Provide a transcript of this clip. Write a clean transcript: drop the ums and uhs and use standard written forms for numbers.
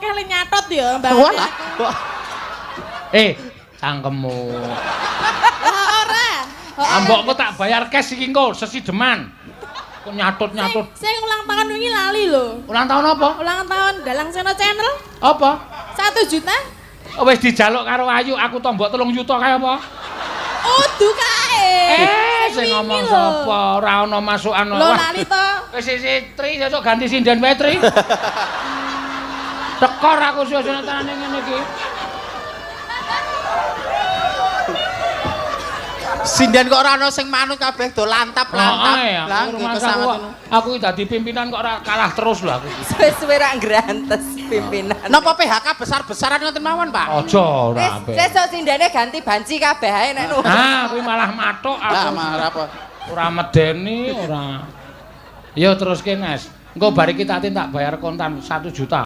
akeh le nyatot ya, Mbak. Walah. Cangkemmu. Lah ora. Ambokku tak bayar cash iki engko sesideman. Kok nyatut-nyatut. Sing ulang tahun wingi lali lho. Ulang tahun apa? Ulang tahun Dalang Seno Channel. Apa? 1 juta. Wis dijaluk karo Ayu, aku tombok 3 juta kae apa? Udu kae. Sing ngomong sapa? Ora ana masukan. Lho lali to. Wis si Tri sesuk ganti sinden wae Tri. Tekor aku suwe-suwe tenane ngene iki. Sinden kok ora ana sing manut kabeh do lantap-lantap. Lah aku iki dadi pimpinan kok ora kalah terus lho aku. Suwe-suwe ra ngrantes pimpinan. Napa PHK besar-besaran ngoten mawon, Pak? Aja ora apik. Sesuk sindene ganti banci kabeh ae nek nu. Ah, kuwi malah mathuk aku. Lah malah apa? Ora medeni ora. Ya teruske, Nes. Engko bar iki tak bayar kontan 1 juta.